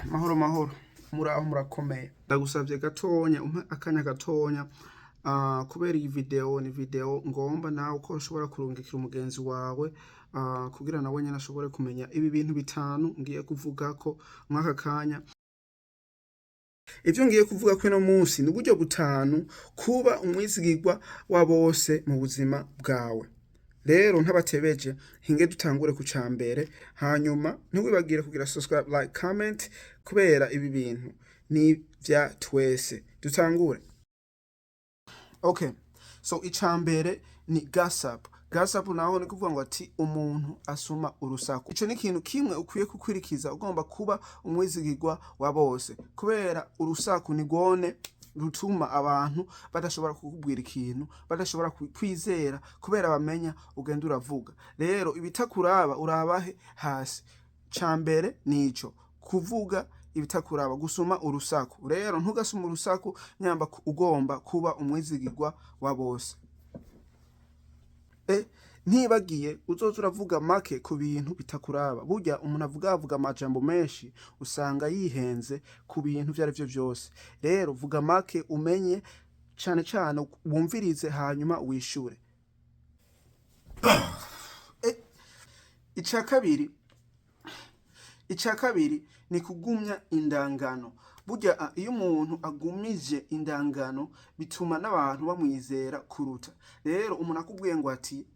Mahoro mahoro, muraho murakomeye. Ndagusavye gatonya umpe akanya gatonya, kubera iyi video ni video ngomba nawe ko ushobora kurungikira umugenzi wawe, kugira nawe nyene ashobore kumenya ibi bintu bitanu ngiye kuvugako mw'aka kanya. Ivyo ngiye kuvugako uno munsi ni uburyo butanu kuba umwizigirwa wa bose mu buzima bwawe. Rero ntabatebeje, hinge dutangure ku ca mbere, hanyuma ntiwibagire kugira subscribe, like, comment, kubera ibi bintu ni vya twese. Dutangure. Okay, so ica mbere ni gossip. Gossip naho ni kuvuga ngo ati umuntu asuma urusaku. Ico ni ikintu kimwe ukwiye gukwirikiza ugomba kuba umwizigirwa wa bose, kubera urusaku ni rwone rutuma abantu badashobora kukubwira ikintu, badashobora kwizera, kubera bamenya ugenda uravuga. Rero ibitakuraba urabahe hasi. Ca mbere nico kuvuga ibitakuraba, gusuma urusaku. Rero ntugasuma urusaku nyamba ugomba kuba umwizigirwa wa bose. Ntibagiye uzoza uravuga make ku bintu bitakuraba. Burya umuntu avuga avuga amajambo menshi usanga yihenze ku bintu ivyo arivyo vyose. Rero vuga make, umenye cane cane wumvirize, hanyuma wishure. Ica kabiri ni kugumya indangano. Burya iyo umuntu agumije indangano bituma n'abantu bamwizera kuruta. Rero umuntu akubwiye ngo ati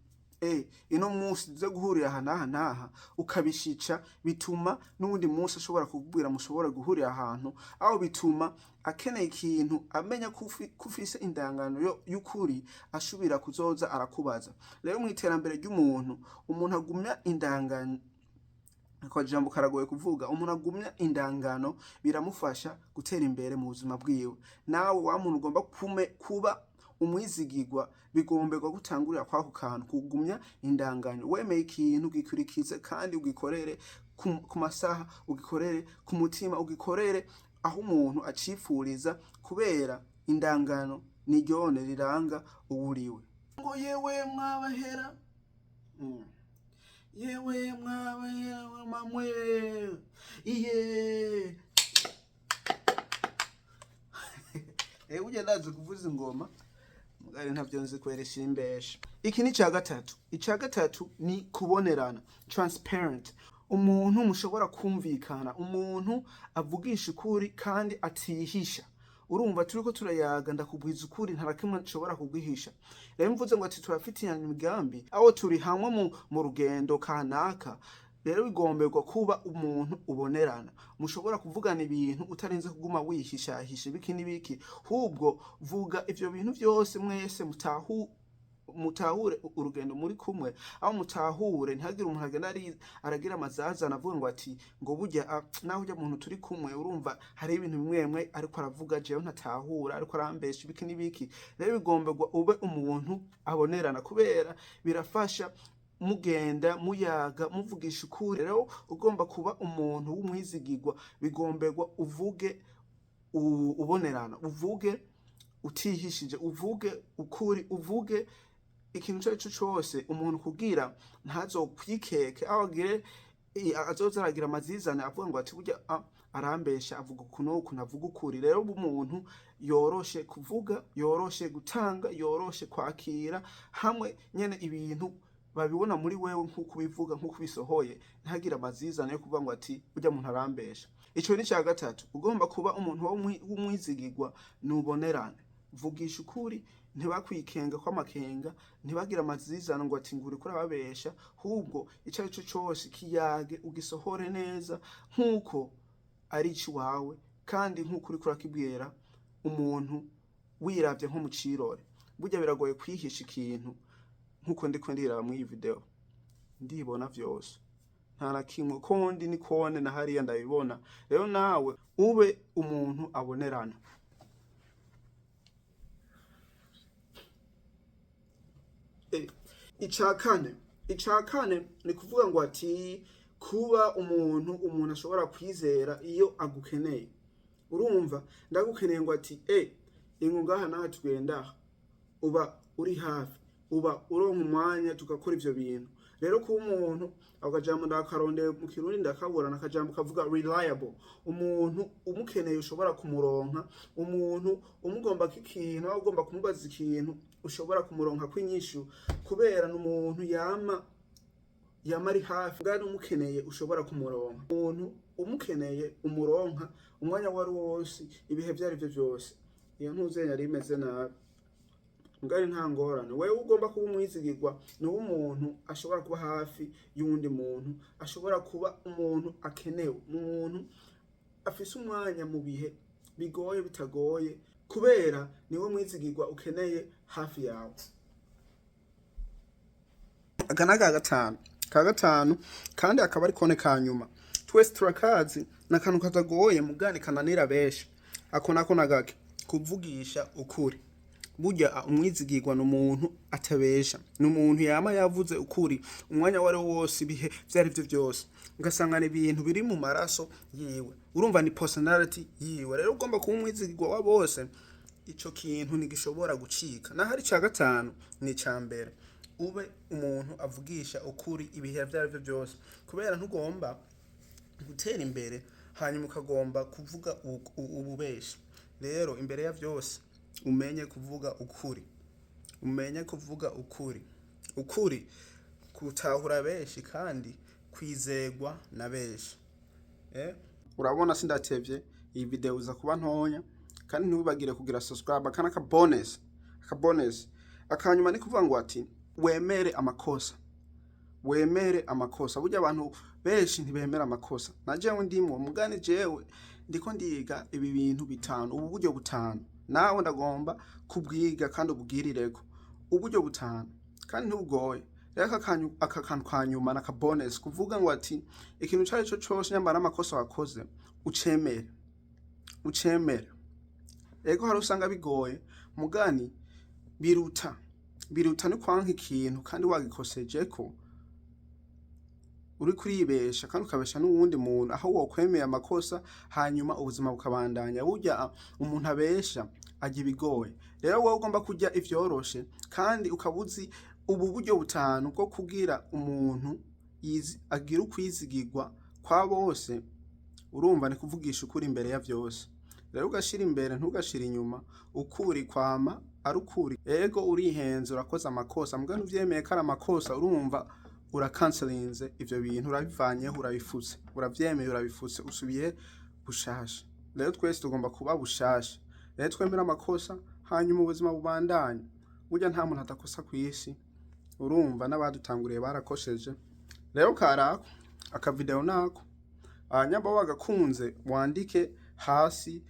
ino munsi tuze guhurira aha n'aha n'aha, ukabishica, bituma n'uwundi munsi ashobora kukubwira mushobora guhurira ahantu, aho bituma akeneye ikintu amenya ko ufise indangano y'ukuri, ashobora kuzoza arakubaza. Rero mw'iterambere ry'umuntu, umuntu agumya indangano, ako jambo karagoye kuvuga, umuntu agumya indangano biramufasha gutera imbere mu buzima bwiwe. Nawe wa muntu ugomba kuba umwizigirwa, bigomberwa gutangurira kwako kantu kugumya indangano. Wemeye ikintu gikurikize kandi ugikorere ku masaha, ugikorere ku mutima, ugikorere aho umuntu acipfuriza, kubera indangano ni ryone riranga uwuriwe. Ngo yewe mwabahera, Yewe mwabahera mamwe iye. Burya ndazi kuvuza ingoma, mugari ntavyo nzi kweresha imbesha. Iki ni ica gatatu. Ica gatatu ni kubonerana, transparent. Umuntu mushobora kumvikana, umuntu avugisha ukuri kandi atihisha. Urumva turiko turayaga, ndakubwiza ukuri, nta na kimwe nshobora kuguhisha. Rero mvuze ngo ati turafitanye imigambi, aho turi hamwe mu rugendo kanaka, rero bigomberwa kuba umuntu ubonerana, mushobora kuvugana ibintu utarinze kuguma wihishahisha ibiki n'ibiki. Hubwo vuga ivyo bintu vyose, mwese mutahure urugendo muri kumwe, aho mutahure, ntihagire umuntu agenda aragira amazazana avuga ngo ati ngo burya naho urya muntu turi kumwe, urumva hari ibintu bimwe bimwe ariko aravuga jewe ntatahura, ariko arambesha ibiki n'ibiki. Rero bigomberwa ube umuntu abonerana, kubera birafasha mugenda muyaga muvugisha ukuri. Rero ugomba kuba umuntu w'umwizigirwa, bigomberwa uvuge ubonerana, uvuge utihishije, uvuge ukuri, uvuge ikintu ico arico cose, umuntu kugira ntazokwikeke, aho agire azoza aragira amazizane avuga ngo ati burya arambesha, avuga uku n'uku, ntavuga ukuri. Rero umuntu yoroshe kuvuga, yoroshe gutanga, yoroshe kwakira, hamwe nyene ibintu babibona muri wewe nk'uko ubivuga, nk'uko ubisohoye, ntagire amazizane yo kuvuga ngo ati burya muntu arambesha. Ico ni ica gatatu. Ugomba kuba umuntu w'umwizigirwa nubonerane, vugisha ukuri, ntibakwikenga kw'amakenga, ntibagire amazizano ngo ati nguri kurababesha. Hubwo ico arico cose kiyage ugisohore neza nk'uko ari iciwawe, kandi nk'uko uriko urakibwira umuntu wiravye nko mu cirore. Burya biragoye kwihisha ikintu nk'uko ndiko ndiraba mw'iyi video, ndibona vyose, nta na kimwe kondi ni kone na hariya ndabibona. Rero nawe ube umuntu abonerana. Ica kane ni kuvuga ngo ati kuba umuntu ashobora kwizera iyo agukeneye. Urumva ndagukeneye ngo ati ingo ngaha naha tugenda aha, uba uri hafi, uba uronka umwanya tugakora ivyo bintu. Rero kuba umuntu, ako kajambo ndakarondeye mu Kirundi ndakabura, nakajambo kavuga reliable, umuntu umukeneye ushobora kumuronka, umuntu umugomba ikintu, aho ugomba kumubaza ikintu ushobora kumuronka kw'inyishu, kubera ni umuntu yama ari hafi bwari, umukeneye ushobora kumuronka, umuntu umukeneye umuronka umwanya wari wose, ibihe vyari vyo vyose. Iyo ntuze yari imeze nabi, mugari nta ngorane. Wewe ugomba kuba umwizigirwa ni umuntu ashobora kuba hafi y'uwundi muntu, ashobora kuba umuntu akenewe, umuntu afise umwanya mu bihe bigoye bitagoye, kubera niwe mwizigirwa ukeneye hafi yawe. Aka ni aka gatanu, ka gatanu kandi akaba ari kone ka nyuma. Twese turakazi, ni akantu katagoye mugani kananira benshi. Ako nako nagake kuvugisha ukuri. Burya umwizigirwa ni umuntu atabesha, ni umuntu yama yavuze ukuri umwanya wari wose, ibihe vyari vyo vyose, ugasanga ni ibintu biri mu maraso yiwe. Urumva ni personality yiwe. Rero ugomba kuba umwizigirwa wa bose, ico kintu ntigishobora gucika. Naho ari ica gatanu, ni ica mbere. Ube umuntu avugisha ukuri ibihe vyari vyo vyose, kubera ntugomba gutera imbere hanyuma ukagomba kuvuga ububeshi. Rero imbere ya vyose umenye kuvuga ukuri, umenye kuvuga ukuri. Ukuri kutahura benshi kandi kwizegwa na benshi. Urabona sindatevye, iyi video uza kuba ntonya. Kandi ntiwibagire kugira subscribe. Aka naka bonus, aka bonus akanyuma ni kuvuga ngo ati wemere amakosa, wemere amakosa. Burya abantu benshi ntibemera amakosa, na jewe ndimwo. Mugani jewe ndiko ndiga ibi bintu bitanu, ubu buryo butanu, nawe ndagomba kubwiga kandi ubwirireko uburyo butanu kandi ntubugoye. Rero aka kantu ka nyuma naka bonus, kuvuga ngo ati ikintu cari co cose nyambara amakosa wakoze ucemere, ucemere. Ego, hari usanga bigoye, mugani biruta no kwanka ikintu kandi wagikosejeko, uri kuribesha kandi ukabesha n'uwundi muntu, aho wokwemeye amakosa hanyuma ubuzima bukabandanya. Burya umuntu abesha arya ibigoye. Rero wowe ugomba kurya ivyoroshe kandi ukaba uzi ubu buryo butanu bwo kugira umuntu agira ukwizigirwa kwa bose, urumva ni kuvugisha ukuri imbere ya vyose. Rero ugashira imbere, ntugashira inyuma. Ukuri kwama ari ukuri. Ego, urihenze, urakoze amakosa, mbwa ntuvyemeye ko ari amakosa, urumva urakanselinze ivyo bintu, urabivanyeho, urabifutse, uravyemeye, urabifutse, usubiye bushasha. Rero twese tugomba kuba bushasha. Rero twemere amakosa hanyuma ubuzima bubandanye. Burya nta muntu adakosa kw'isi, urumva n'abadutanguriye barakosheje. Rero karako akavideo nako nyamba wagakunze, wandike hasi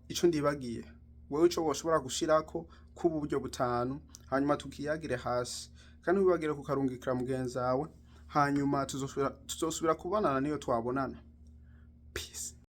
ico ndibagiye, wewe ico woshobora gushirako kubu buryo butanu, hanyuma tukiyagire hasi. Kandi wibagire kukarungikira mugenzi wawe. Hanyuma tuzosubira kubonana niyo twabonana. Peace.